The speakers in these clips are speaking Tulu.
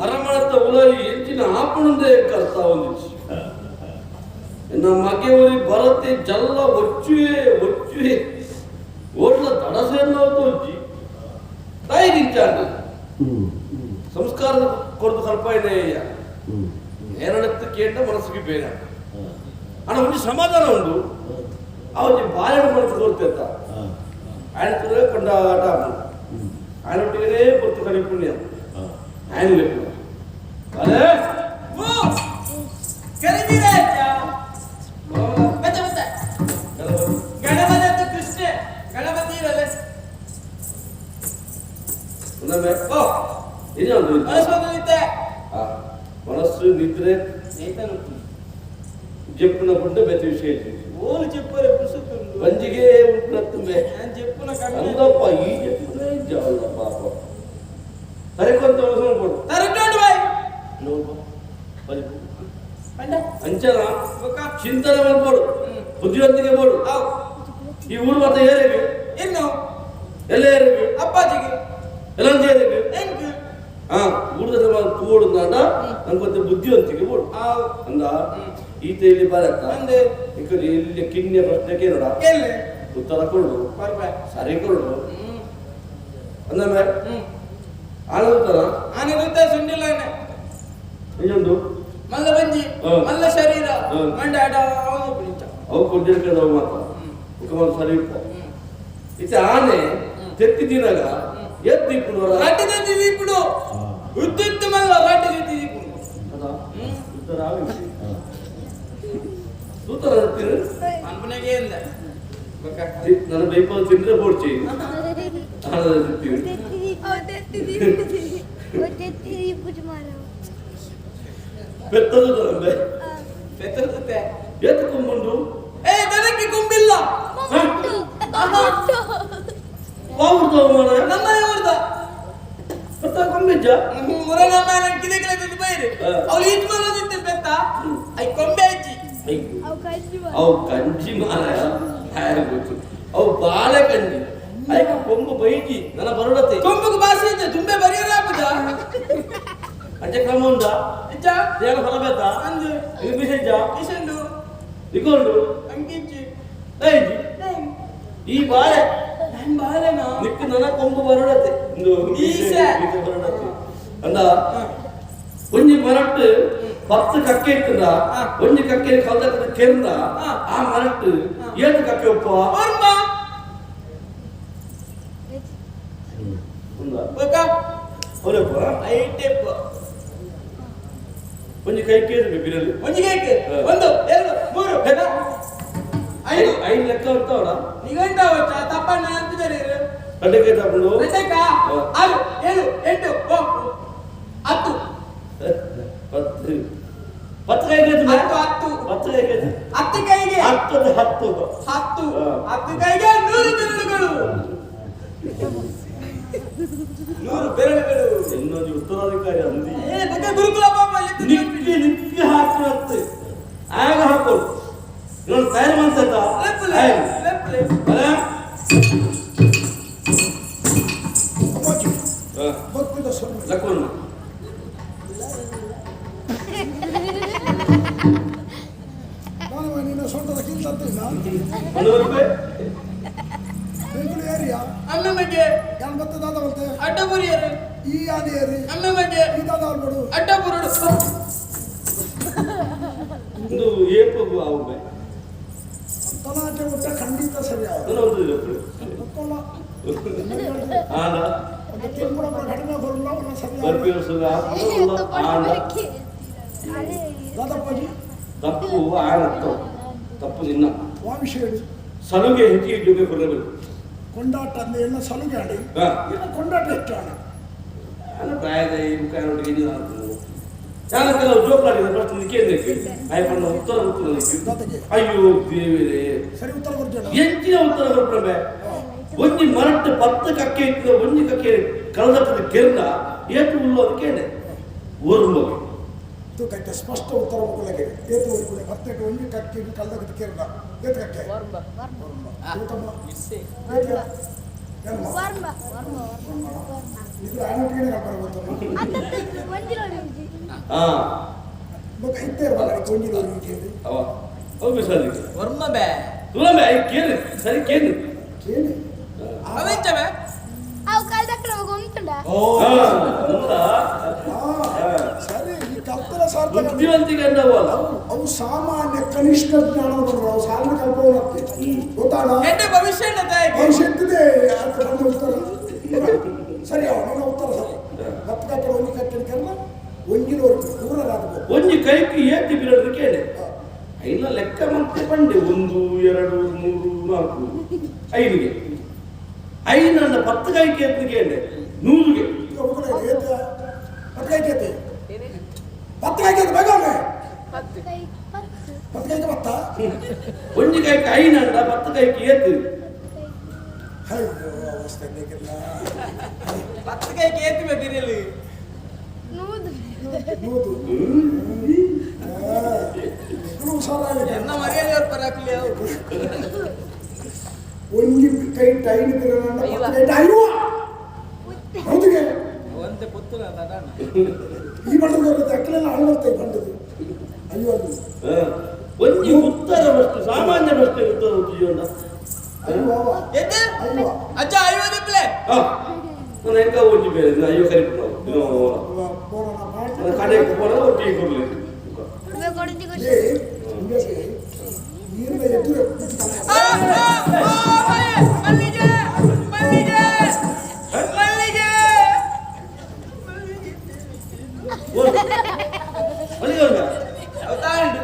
ಅರಮಣತ್ತ ಉಲರಿ ಎಂಚಿನ ಆಪಣಂದೇ ಕರ್ತಾ ಒಂದಿಚ್ಚಿ ನಮ್ಮ ಮಗೆ ಊರಿ ಬರತ್ತೆ ಜಲ್ಲ ಒಚ್ಚುವೆ ಒಚ್ಚುವೆ ಓಡ್ಲ ತಡಸೆಲ್ಲ ತೋಜಿ ತಾಯಿ ನಿಂಚಾಂಡು ಸಂಸ್ಕಾರ ಕೊಡ್ದು ಕಲ್ಪಾಯಿನ ನೇರಳತ್ತು ಕೇಂದ್ರ ಮನಸ್ಸಿಗೆ ಬೇಡ ಅಣ್ಣ ಒಂದು ಸಮಾಧಾನ ಉಂಡು ಅವನಿಗೆ ಬಾಳೆಹಣ್ಣು ಮನಸ್ಸು ಕೊಡ್ತೇತ ఆయన ತುರೆ ಕೊಂಡಾಟ ఆయన ಒಟ್ಟಿಗೆ పొత్తు ಕಡಿಪುಣ್ಯ ఆయన ಲೆಕ್ಕ ಅದೇ. ಓ ಕರೆದಿರಾಯ್ತಾ? ಮತ್ತೆ ಮತ್ತೆ ಗಣಪತಿ ಅಂತ ಕೃಷ್ಣ ಗಣಪತಿ ಇರಲ್ಲ. ಇನ್ನೊಮ್ಮೆ. ಓ. ಇನ್ನೊಂದು. ಮನಸ್ಸು ಬಂದಿದ್ದೆ. ಆ, ಮನಸ್ಸು ನಿದ್ರೆ ನೇತನು ಜೆಪ್ಪುನ ಪುಂಡ ಬೆತ್ತ ವಿಷಯ ಇತ್ತು. ಓಲು ಚೆಪ್ಪರೆ ಪುರುಷತ್ತುಂಡು. ಬಂಜಿಗೆ ಉಂಟು ನಾನು ಚೆಪ್ಪುನ ಕಮ್ಮಿ. ಅಂದಪ್ಪ ಈ ಜೆಪ್ಪುನೇ ಜಾವಲ್ಲ ಪಾಪ ಸರಿಕೊಂತ ಕೊಡು. ತರಟೋಡು ಬಾಯ್. ನೋಡು ಬರಿ. ಪಂಡ. ಅಂಚನ ಬೊಕ್ಕ. ಚಿಂತನೆ ಮಾಡ್ಬೋಡು. ಬುದ್ಧಿವಂತಿಕೆ ಬೋಡು. ಅವು. ಈ ಊರು ಮತ್ತೆ ಏರಿಗೆ ಇನ್ನು ಎಲ್ಲ ಏರಿಗೆ ಅಪ್ಪಾಜಿಗೆ. ಎಲ್ಲ ಏರಿಗೆ. ಎಂಕ್. ಹಾ ಊರ್ದ ತೋಡು ನಾಡ ನಂಗೊಂದು ಬುದ್ಧಿವಂತಿಕೆ ಬೋಡು. ಅವು. ಅಂದ ಈತ ಇಲ್ಲಿ ಬರತ್ತ. ಅಂದೆ. ಇಕಡೆ ಇಲ್ಲಿ ಕಿನ್ಯ ಪ್ರಶ್ನೆ ಕೇಳೋಣ. ಎಲ್ಲಿ? ಉತ್ತರ ಕೊಡು. ಬರ್ಬೆ. ಸರಿ ಕೊಡು. ಹ್ಮ್. ಅಂದಮೇಲೆ ಹ್ಮ್. ಆನ ಉತ್ತರ. ಆನೆ ಗೊತ್ತಾ ಸುಂಡಿಲ್ಲ ಆನೆ. ಇನ್ನೊಂದು. ಮಲ್ಲ ಬಂಜಿ. ಮಲ್ಲ ಶರೀರ. ಮಂಡ ಅಡ ಅವನು ಪುಣಿಚ. ಅವು ಕೊಟ್ಟಿರ್ಕದವು ಮಾತ್ರ ಮುಖ ಸರಿ ಇಪ್ಪ. ಇತ್ತೆ ಆನೆ ತೆತ್ತಿದಿನಾಗ ಎತ್ತಿ ಇಪ್ಪುನವರ. ರಡ್ಡು ತೆತ್ತಿ ದೀಪುಡು ಉದ್ದುತ್ತು ಮಲ್ಲ ರಡ್ಡು ತೆತ್ತಿ ದೀಪುಡು. ಹ್ಮ್. ಉತ್ತರ ಆವಿಸಿ ಸೂತರ ತಿನ್ನು. ಅನ್ಪುನೆಗೆ ಎಂದ ಬೊಕ್ಕ. ನನ್ನ ಬೈಪಲ್ ತಿಂದ್ರೆ ಬೋಡ್ಚಿ ಆನದ ತಿಂತೀವಿ. ಪೆತ್ತದು ನಂಬೆ. ಪೆತ್ತರುತ್ತೆ. ಎತ್ತು ಕುಂಬುಂಡು. ಏ ದನಕ್ಕೆ ಕೊಂಬಿಲ್ಲ. ವಾವುಡ್ದವ ಮಾಡ. ನಮ್ಮನೆ ಊರ್ದ. ಪೆತ್ತ ಕೊಂಬೆಜ್ಜ. ಮುರ ನಮ್ಮ ಕಿದೆ ಕಿದೆ ಬೈರಿ. ಅವಳು ಈಟ್ ಮಾಡೋದಿತ್ತು ಪೆತ್ತ I ಕೊಂಬೆ ಹಚ್ಚಿ. ಅಯ್ಯೋ. ಅವು ಕಂಜಿ ಮಾರಾಯ ಯಾರು ಗೊತ್ತು ಅವು ಬಾಳೆ ಕಂಜಿ ಐಕ ಕೊಂಬು ಬೈಜಿ ನನ್ನ ಬರೋಡತೆ. ಕೊಂಬುಗೆ ಭಾಷೆ ಇದ್ದ ತುಂಬೆ ಬರೆಯೋರ ಆಪುಜ. ಅಂಚೆ ಕ್ರಮ ಉಂಟಾ? ನಿಜ. ದೇನ ಫಲ ಬೇತಾ. ಅಂದು. ಇದು ಮಿಸೆಜ್ಜ. ಇಸಂಡು. ಇಕೊಂಡು. ಅಂಕಿಂಚಿ. ಐಜಿ ಈ ಬಾಳೆ. ನನ್ ಬಾಳೆನಾ? ನಿಕ್ಕು ನನ್ನ ಕೊಂಬು ಬರೋಡತೆ ಇಂದು. ಮೀಸೆ. ಮೀಸೆ ಬರೋಡತೆ ಅಂದ ಒಂಜಿ ಮರಟ್ಟು 10 ಕಕ್ಕೆ ಇತ್ತದ. ಒಂಜಿ ಕಕ್ಕೆ ಕಲ್ದ ಕೆರ್ದ. ಆ ಮರಟ್ಟು ಏತು ಕಕ್ಕೆ ಉಪ್ಪ? ಓರ್ಮ. ಉಂದ. ಬೊಕ್ಕ. ಅವರಪ್ಪ. ಐಟೆಪ್. ಒಂಜಿ ಕೈ ಕೇಳು ಬಿರಲು. ಒಂಜಿ ಕೇಕ್ 1 2 3 4 5. ಐದು ಲೆಕ್ಕ ಉಂಟವಳ. ನಿಘಂಟ ವಚ್ಚ ತಪ್ಪಣ್ಣ ಅಂತಿದ್ದಾರೆ. ಕಡ್ಡೆ ಕೈ ತಗೊಂಡು. ರಜಕ 6 7 8 10. 10 10 ಕೈ ಕೇಳು. 10 10. 10 ಕೈ ಕೇಳು. 10 ಕೈಗೆ. 10 10. 10 10 ಕೈಗೆ 100 ಬೆರಳುಗಳು 100 ಬೆರಳುಗಳು. ಇನ್ನೊಂದು ಉತ್ತರಾಧಿಕಾರಿ ಅಂದಿ. ಏ ಬಗ್ಗೆ ಗುರುಕುಲ ಪಾಪ ಎತ್ತು. ನಿಕ್ಕಿ ನಿಕ್ಕಿ ಹಾಕುತ್ತೆ ಆಗ ಹಾಕೋದು ಇನ್ನೊಂದು ತಯಾರು ಮಾಡ್ತಾ. ಲೆಪ್ಪಲೆ ಲೆಪ್ಪಲೆ. ಅಪ್ಪಾಜಿ ಬದುಕಿದ ಸೊನ್ನೆ. ಲಕ್ಕೋಣ. ನಾನು ನಿನ್ನ ಸೊಂಟದ ಕೀಲ್ತತ್ತಿಲ್ಲ. ಒಂದು ರೂಪಾಯಿ. ಎಂಕುಲು ಏರಿಯಾ. ಅಮ್ಮಮಗೆ. ಯಾನ್ ಬತ್ತ ದಾದ ಬಲ್ತೆ. ಅಡ್ಡಪುರಿಯರು. ಈ ಆದಿ ಏರಿ. ಅಮ್ಮಮಗೆ. ಈ ದಾದ ಆಲ್ಬಡು. ಅಡ್ಡಪುರುಡು. ಒಂದು ಏಪಗು ಆವು ಬೈ. ತಲಾಟೆ ಊಟ ಖಂಡಿತ ಸರಿಯಾದ. ಒಂದು ರೂಪಾಯಿ. ಗೊತ್ತಲ್ಲ. ಆಂಡ. ಒಂದು ತಿಂಗಳ ಕಡಿಮೆ ಬರಲ್ಲ ಅವನ ಸರಿಯಾದ. ಬರ್ಪಿ ವರ್ಷದ ಆಂಡ. ದಾದಪ್ಪಾಜಿ. ತಪ್ಪು ಆನತ್ತ ತಪ್ಪು ನಿನ್ನ. ವಾ ವಿಷಯ ಹೇಳಿ. ಸಲುಗೆ ಹೆಚ್ಚಿಗೆ ಜೊತೆ ಕೊಡಬೇಕು. ಕೊಂಡಾಟ ಅಂದ್ರೆ ಎಲ್ಲ ಸಲುಗೆ ಆಡಿ. ಇನ್ನು ಕೊಂಡಾಟ ಹೆಚ್ಚಾಣ. ನಾನು ಪ್ರಾಯದ ಈ ಮುಖ ನಾನು ನಾನು ಕೆಲವು ಜೋಕ್ ಆಡಿದ ಫಸ್ಟ್ ನಿಕ್ಕೇಂದಕ್ಕೆ ಆಯ್ಕೊಂಡು ಉತ್ತರ ಗೊತ್ತು ನನಗೆ. ದಾದಗೆ. ಅಯ್ಯೋ ದೇವರೇ. ಸರಿ ಉತ್ತರ ಕೊಡ್ತೇನೆ. ಎಂಚಿನ ಉತ್ತರ ಕೊಟ್ಟರೆ ಒಂಜಿ ಮರಟ್ಟು 10 ಕಕ್ಕೆ ಇತ್ತು ಒಂಜಿ ಕಕ್ಕೆ ಕಳೆದ ಕೆರ್ನ ಏತು ಉಳ್ಳು ಅದಕ್ಕೇನೆ ಊರು ಮಗ. ತೂಕಕ್ಕೆ ಸ್ಪಷ್ಟ ಉತ್ತರ ಕೊಡಲಿಕ್ಕೆ ಏತು ಊರು ಪತ್ತೆಗೆ ಒಂಜಿ ಕಕ್ಕೆ ಕಲ್ದಕ್ಕೆ ಕೇರಳ ಏತು ಕಕ್ಕೆ ತೂಕಮ್ಮ ಏತು ಎಮ್ಮ ಇದು ಆನೊಟ್ಟಿಗೆ ಕಲ್ಪನೆ ಗೊತ್ತಮ್ಮ. ಹಾ. ಬೊಕ ಇತ್ತೇರು ಬಲ್ಲ ಒಂಜಿ ಕೇಳಿ. ಅವ ಅವು ಬಿಸಾದಿಗೆ. ಒರ್ಮ ಬೇ. ತುಲಂಬೆ I ಕೇಳಿ ಸರಿ ಕೇಳಿ. ಕೇಳಿ. ಅವೆಂಚ ಬೇ? ಅವು ಕಲ್ದಕ್ಕಲ ಗೊತ್ತುಂಡ. ಓ. ಹಾ, ಅಂತ. ಹಾ, ಸರಿ, ಈ ಕಲ್ಪನ ಸಾರ್ಥಕ. ಬುದ್ಧಿವಂತಿಕೆ ಅಂದವಲ್ಲ. ಅವು ಅವು ಸಾಮಾನ್ಯ ಕನಿಷ್ಠ ಜ್ಞಾನ ಬರುವ ಅವು ಸಾಧನ ಕಲ್ಪನೆ ಗೊತ್ತಾಡ. ಎಡ್ಡೆ ಭವಿಷ್ಯ ತಾಯಿಗೆ. ಭವಿಷ್ಯತ್ತಿದೆ ಅಂತ ಬಂದ ಉತ್ತರ ಸರಿ. ಅವ ನಿನ್ನ ಉತ್ತರ ಸರಿ. ಹತ್ತು ಕಟ್ಟಡ ಒಂಜಿ ಕಟ್ಟಡಕ್ಕೆಲ್ಲ ಒಂಜಿನ ಪೂರ್ಣರಾಗಬೇಕು. ಒಂಜಿ ಕೈకి ಏತಿ ಬಿರಡು ಕೇಳಿ ಐನ ಲೆಕ್ಕ ಮತ್ತೆ ಬಂಡೆ 1 2 3 4 5ಗೆ ಐನ 10 ಕೈಗೆ ಎತ್ತು ಕೇಳಿ 100ಗೆ. ಈಗ ಒಬ್ಬನೇ ಏತ ಪತ್ತು ಕೈಗೆ ಏತೆ, ಪತ್ತು ಕೈಗೆ ಏತೆ ಬೇಗ ಅವನೇ. ಪತ್ತು ಪತ್ತು. ಪತ್ತು ಕೈಗೆ ಬತ್ತ. ಒಂಜಿ ಕೈಗೆ ಐನಂಡ 10 ಕೈಗೆ ಏತು. ಅಯ್ಯೋ, ಅವಸ್ಥೆ ಬೇಕಿಲ್ಲ. 10 ಕೈಗೆ ಏತಿ ಬೇ ಬಿರಿಯಲಿ. ನೂದು. ನೂದು ಹುಷಾರಾಗಿದೆ. ಎನ್ನ ಮರ್ಯಾದೆ ಅವ್ರ ಪರಾಕ್ಲಿ ಅವು. ಒಂಜಿ ಕೈ ಟೈನ್ ಬಿರನಂಡ ಪತ್ತು ಕೈ ಐವ ಹೌದಿಗೆ. ಒಂತೆ ಪುತ್ತುನ ತಡಾಣ. ಈ ಬಂಡದ ಅಕ್ಕಲೆಲ್ಲ ಅಳವರ್ತ ಈ ಬಂಡದು ಅಯ್ಯೋ ಅದು. ಹ. ಒಂಜಿ ಉತ್ತರ ಪ್ರಶ್ನೆ, ಸಾಮಾನ್ಯ ಪ್ರಶ್ನೆ ಉತ್ತರ ಜೀವನ. ಅಯ್ಯೋ ಅವ. ಎದ್ದು? ಅಯ್ಯೋ. ಅಜ್ಜ ಐವತ್ತು ಪ್ಲೇ. ನಾನು ಹೆಂಗ ಒಂಜಿ ಬೇರೆ ಅಯ್ಯೋ ಕರಿಪು ನಾವು ದಿನ ಬೋರನ ಪಾಠ. ಕಡೆ ಪೋಣ ಒಟ್ಟಿಗೆ ಕೊಡ್ಲಿ. ಕೊಡಂಜಿ. ಏ, ಹಿಂಗೆ ನೀರಿನ ಎದುರು. ಆ, ಆ, ಆ, ಮಲ್ಲಿಗೆ ಮಲ್ಲಿಗೆ ಮಲ್ಲಿಗೆ ಮಲ್ಲಿಗೆ. ಮಲ್ಲಿಗೆ ಅವ್ರ್ಗ? ಅವ್ ತಾಂಡು.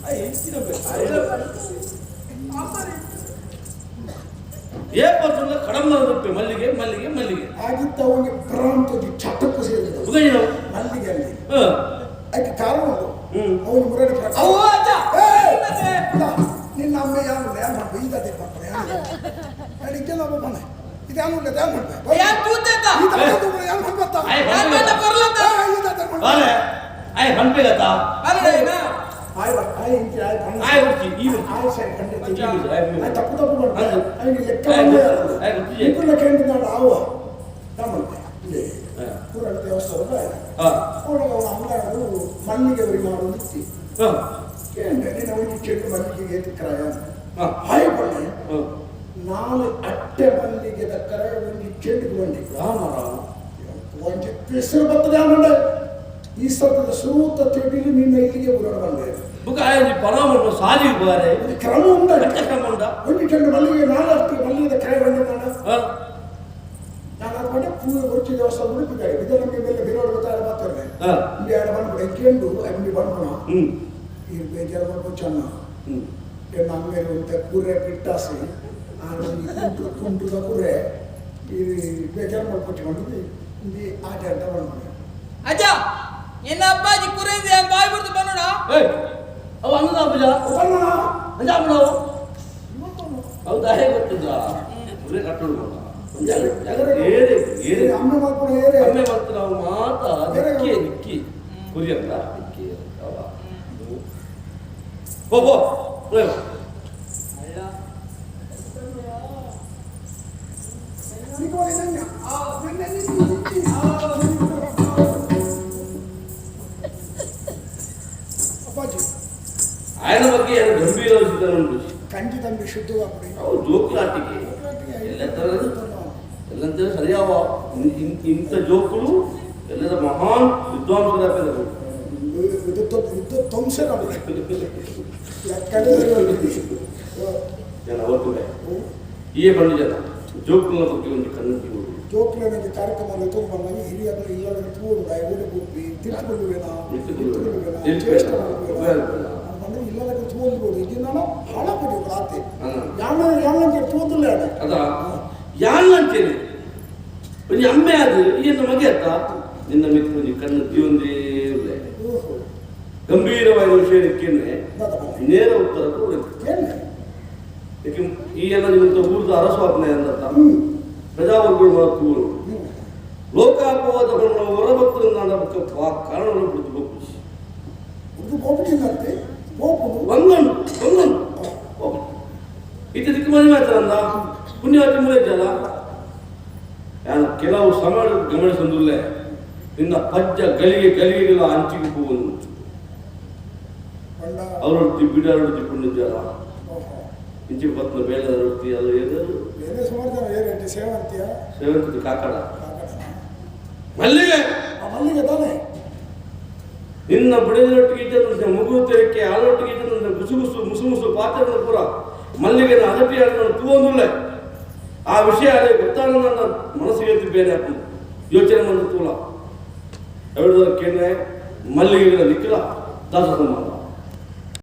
ಅಯ್ಯ, ಹೆಚ್ಚಿನ ಬೇಕು. ಏ ಪರ್ತುಂಡ ಕಡಂಬ ರೂಪೆ ಮಲ್ಲಿಗೆ ಮಲ್ಲಿಗೆ ಮಲ್ಲಿಗೆ. ಆಗಿದ್ದ ಅವನಿಗೆ ಭ್ರಾಂತ ಚಟಕ್ಕೂ ಸೇರಿದ. ಉದಯ. ಮಲ್ಲಿಗೆ ಅಲ್ಲಿ. ಹ. ಅದಕ್ಕೆ ಕಾರಣ ಉಂಟು. ಹ್ಮ್. ಅವನು ಮುರಳಿ. ಅವ್ವ ಅಜ್ಜ. ಏಯ್! ಇಲ್ಲ, ನಿನ್ನ ಅಮ್ಮ ಯಾರು ಯಾರು ಮಾಡ್ಬೇಕು ಈಗ ಅದೇ ಮಾಡ್ತಾರೆ ಯಾರು ನಾನು ಇದ್ದೆಲ್ಲ ಒಬ್ಬ ಮನೆ ಇದು ಯಾರು ಉಂಟು ಯಾರು ಮಾಡ್ಬೇಕು. ಯಾನ್ ತೂತೆತ್ತ? ಈ ತರ ಯಾರು ಮಾಡ್ಬತ್ತ. ಆಯ್. ಯಾನ್ ಬೇಡ ಬರ್ಲತ್ತ? ಬಾರೆ ಆಯ್ ಹಂಪೆಗತ್ತ. ಅಲ್ಲ ಏನ? ಆಯ್ ಆಯ್ ಇಂತಿ ಆಯ್ ಬಣ್ಣ. ಆಯ್ ಹುಚ್ಚಿ, ಈ ಹುಚ್ಚಿ. ಆಯ್ ಸರಿ ಖಂಡಿತ. ಈ ಹುಚ್ಚಿ, ಆಯ್ ಹುಚ್ಚಿ. ಆಯ್ ತಪ್ಪು ತಪ್ಪು ಮಾಡ್ತಾರೆ. ಹೌದು. ಅವನಿಗೆ ಲೆಕ್ಕ ಆಯ್ ಬಂದೇ ಗೊತ್ತು, ಅಲ್ಲ. ಆಯ್ ಗೊತ್ತು. ಇಬ್ಬರನ್ನ ಕೇಳಿದ ಆವ ನಮ್ಮಂತೆ ಇಲ್ಲಿ ಹಾ. ಪೂರಣ ದೇವಸ್ಥಾನದ ಹಾ. ಅವನ ಅಂಗಡು ಮಲ್ಲಿಗೆ ಅವರಿಗೆ ಮಾಡೋದು ಇತ್ತು. ಹಾ. ಕೇಂದ್ರ ನೀನು ಅವನಿಗೆ ಚೆಂಡು ಮಲ್ಲಿಗೆಗೆ ಏತಕ್ರಾಯ. ಹಾ. ಹಾಯ್ ಬಣ್ಣೆ. ಹಾ. ನಾನು ಅಟ್ಟೆ ಮಲ್ಲಿಗೆ ದಕ್ಕರೆ ಒಂದು ಚೆಂಡಿಗೆ ಬಂಡಿ. ರಾಮ ರಾಮ. ಒಂಜಿ ಹೆಸರು ಬರ್ತದೆ ಆಮೇಲೆ ಈ ಸರ್ತದ ಸೂತ ತಿಳಿ ನಿನ್ನ ಇಲ್ಲಿಗೆ ಬರೋಣ ಬಂದೆ. ಬುಕ್ಕ ಆಯ್ ಪರಾಮ ಸಾಲಿ ಬಾರೆ. ಒಂದು ಕ್ರಮ ಉಂಟ. ಅಚ್ಚ ಕ್ರಮ ಉಂಟ. ಒಂದು ಚೆಂಡು ಮಲ್ಲಿಗೆ ನಾನು ಅಷ್ಟು ಮಲ್ಲಿಗೆ ಕ್ರಯ ಬಂದೆ ನಾನು. ಹಾ. ನಾನು ಅದು ಬಂಡೆ ಪೂರ ಗುರುಚಿ ದೇವಸ್ಥಾನ ಬಿದ್ದಾರೆ ಬಿದ್ದ ನಮಗೆ ಮೇಲೆ ಬಿರೋಡು ಗೊತ್ತಾರೆ ಮಾತಾಡಿದೆ. ಹಾ. ಇಲ್ಲಿ ಎರಡು ಬಂದ್ಬಿಡ ಚೆಂಡು ಅಂಗಡಿ ಬಂದ್ಬಿಡ. ಹ್ಮ್. ಈ ಬೇಜಾರು ಮಾಡ್ಕೊ ಚೆನ್ನ. ಹ್ಮ್. ಎಣ್ಣ ಅಂಗಡಿ ಉಂಟೆ ಕುರ್ರೆ ಪಿಟ್ಟಾಸಿ ಆಮೇಲೆ ಕುಂಟು ಕುಂಟುದ ಕುರ್ರೆ ಈ ಬೇಜಾರು ಮಾಡ್ಕೊಟ್ಟಿಕೊಂಡು ಇಲ್ಲಿ ಆಟ ಆಡ್ತಾ ಬಂದ್ಬಿಡ. ಅಜ್ಜ ನಿನ್ನ ಅಪ್ಪಾಜಿ ಕುರೇಂದಿ ಯಾನ್ ಬಾಯಿ ಬಿಡ್ತು ಬಂದೋಡ. ಏಯ್ ಅವ ಅನ್ನದ ಪೂಜಾ ಬಣ್ಣ. ಅಂಜಾಪುಡ ಹೌದಾ ಹೇಗೆ ಗೊತ್ತಿಲ್ಲ ಉರೇ ಕಟ್ಟೋಡು ಏರೆ ಏರೆ. ಅಮ್ಮ ಮಾಡ್ಕೊಂಡು ಏರೆ. ಅಮ್ಮೆ ಮತ್ತು ನಾವು ಮಾತ ನಿಕ್ಕಿ ನಿಕ್ಕಿ ಕುರಿಯಲ್ಲ ನಿಕ್ಕಿ ಅವ ಪೋ ಪೋ ಉರೇ. ನಿಖವಾಗಿ ನನ್ನ ನನ್ನ ನಿಕ್ಕಿ ನಿಕ್ಕಿ. ಅಪ್ಪಾಜಿ. ఆయన ಬಗ್ಗೆ ಏನು ಗಂಭೀರ ವಿಷಯ ಉಂಟು. ಕಂಜಿ ತಂಬಿ ಶುದ್ಧವಾಗ್ಬಿಡಿ. ಅವು ಜೋಕುಲಾಟಿಕೆ ಎಲ್ಲಂತ ಸರಿಯಾವ ಇಂಥ ಜೋಕುలు ಎಲ್ಲದ ಮಹಾನ್ ವಿದ್ವಾಂಸರ ಪೆದರು. ವಿದ್ಯುತ್ ವಿದ್ಯುತ್ ತೊಂಸೆ ನಮಗೆ ಲೆಕ್ಕನೇ ಸರಿ. ಜನ ಓದ್ತದೆ ಈ ಬಂದು ಜನ ಜೋಕುల ಬಗ್ಗೆ ಒಂದು ಕಣ್ಣು ತೀವುದು. ಜೋಕ್ಲನಿಗೆ ಕಾರ್ಯಕ್ರಮ ಬಂದಾಗ ಹಿರಿಯರು ಇಲ್ಲದ್ರೆ ತೂರು ಊರು ಗುಪ್ಪಿ ತಿಳ್ಕೊಳ್ಳುವೇನ. ತಿಳ್ಕೊಳ್ಳುವೇನ, ಚೇಷ್ಟ ತಿಳ್ಕೊಳ್ಳುವೇನ. ಅಂದ್ರೆ ಇಲ್ಲದಕ್ಕೆ ತೂಂದ್ಬೋದು ಈಗ ನಾನು ಹಣ ಕೊಟ್ಟಿದ್ದು ಆತೆ. ಹಾ. ಯಾಣ ಯಾಣಕ್ಕೆ ತೂಂದಿಲ್ಲ. ಅದ ಯಾನ್ ಅಂತೇನೆ ಒಂಜಿ ಅಮ್ಮೆ ಅದು ಈ ಮಗೆ ಅತ್ತ ನಿನ್ನ ಮಿತ್ರ ಒಂಜಿ ಕಣ್ಣು ತೀವೊಂದೇ ಉಲ್ಲೆ. ಓಹೋ. ಗಂಭೀರವಾದ ವಿಷಯಕ್ಕೆ ದಾದ ಬನ್ನಿ. ನೇರ ಉತ್ತರ ಕೊಡಬೇಕು. ಏನು? ಏಕೆ ಈ ಎಲ್ಲ ನಿಮ್ಮಂತ ಊರದ ಅರಸ್ವಾಪನೆ ಅಂದತ್ತ ಹ್ಮ್. ಪ್ರಜಾವರ್ಗಗಳು ಮಾತೂರು ಹ್ಮ್. ಲೋಕಾಪವಾದ ಹೊರಬತ್ತರಿಂದ ಕಾರಣವನ್ನು ಬಿಡ್ತು ಹೋಗ್ಬಿಡಿ. ಒಂದು ಕೋಪಟಿಲ್ಲಂತೆ ಕೋಪುಡು. ಒಂದೊಂದು ಒಂದೊಂದು ಇತ್ತ ದಿಕ್ಕು ಮನೆ ಮಾತಾರಂದ ಪುಣ್ಯವಾತಿ ಮೂಲೆ ಜಲ. ನಾನು ಕೆಲವು ಸಮಯ ಗಮನಿಸೊಂದುಲ್ಲೆ ನಿನ್ನ ಪಜ್ಜ ಗಲಿಗೆ ಗಲಿಗೆಗಳ ಅಂಚಿಗೆ ಹೋಗುವುದು. ಪಂಡ. ಅವರೊಡ್ತಿ ಬಿಡಾರೊಡ್ತಿ ಪುಣ್ಯಜಾರ. ಓಹೋ. ಇಂಚಿಗೆ ಬತ್ನ ಬೇಲೆ ರೊಟ್ಟಿ ಅದು ಏನು? ಬೇರೆ ಸುಮಾರು ಜನ ಏರೇಟಿ ಸೇವಂತಿಯ? ಸೇವಂತಿ ಕಾಕಡ. ಕಾಕಡನ? ಮಲ್ಲಿಗೆ. ಆ ಮಲ್ಲಿಗೆ ತಾನೇ? ನಿನ್ನ ಬುಡದಿನೊಟ್ಟಿಗೆ ಇದ್ದಂತೆ ಮುಗುರು ತೆರಕ್ಕೆ ಆಳೊಟ್ಟಿಗೆ ಇದ್ದಂತೆ ಗುಸುಗುಸು ಮುಸು ಮುಸು ಪಾತ್ರೆ ಪೂರ ಮಲ್ಲಿಗೆನ ಅದಟಿ ತೂವೊಂದುಲ್ಲೆ. ಆ ವಿಷಯ ಅದೇ ಗೊತ್ತಾಗ ನನ್ನ ಮನಸ್ಸಿಗೆ ಎದ್ದು ಬೇರೆ ಹಾಕು ಯೋಚನೆ ಬಂದ ತೂಲ ಕೇಂದ್ರ ಮಲ್ಲಿಗೆಗಳ ನಿಖಿಲ ದಾಸ ಸಮಾನ.